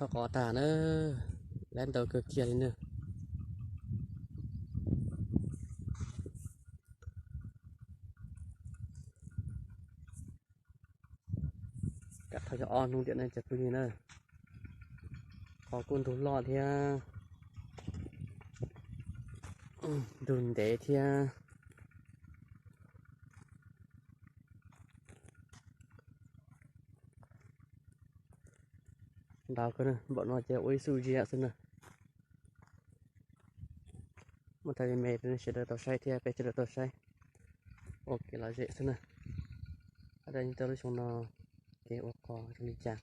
Thauj qos tag na, lab ntau kawg kiag li na. Kam thauj yog ob hnub tiam ne cov phooj ywg na. Qos kuj ntug loj thiab, ntug ntev thiab. Ntau kawg na, npaum no ces ua ib xuj ziab xwb na. Muab thaij me me rau nej sawv daws tau saib thiab peb sawv daws tau saib ua kev lom zem xwb na. Hais txog lub xyoo no kev ua qos zoo li cas,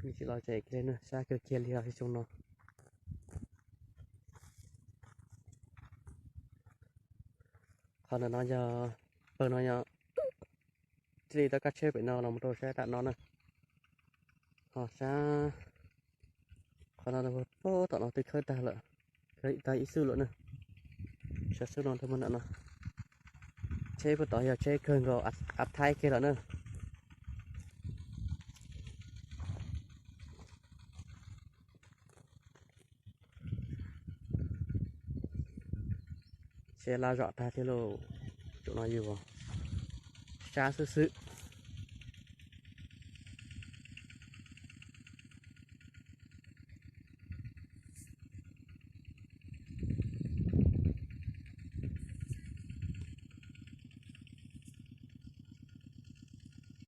nws tsis lom zem kiag li na, sab kawg kiag li os xyoo no. Qhov ntawm no yog, pawg no yog thiaj li tau kab tsheb pem no los mus rau sab tam no na. Ho sab qhov no puag tom no twb khawb tag lawm, khawb tag ib xuj lawm na. Sab xub no rau mus ntawm no, tsheb puag tod yog tsheb kawg nkaus, av thaib kiag lawm na. Tsheb laj zom tag thiab lauj, tam no yus sab xwb xwb.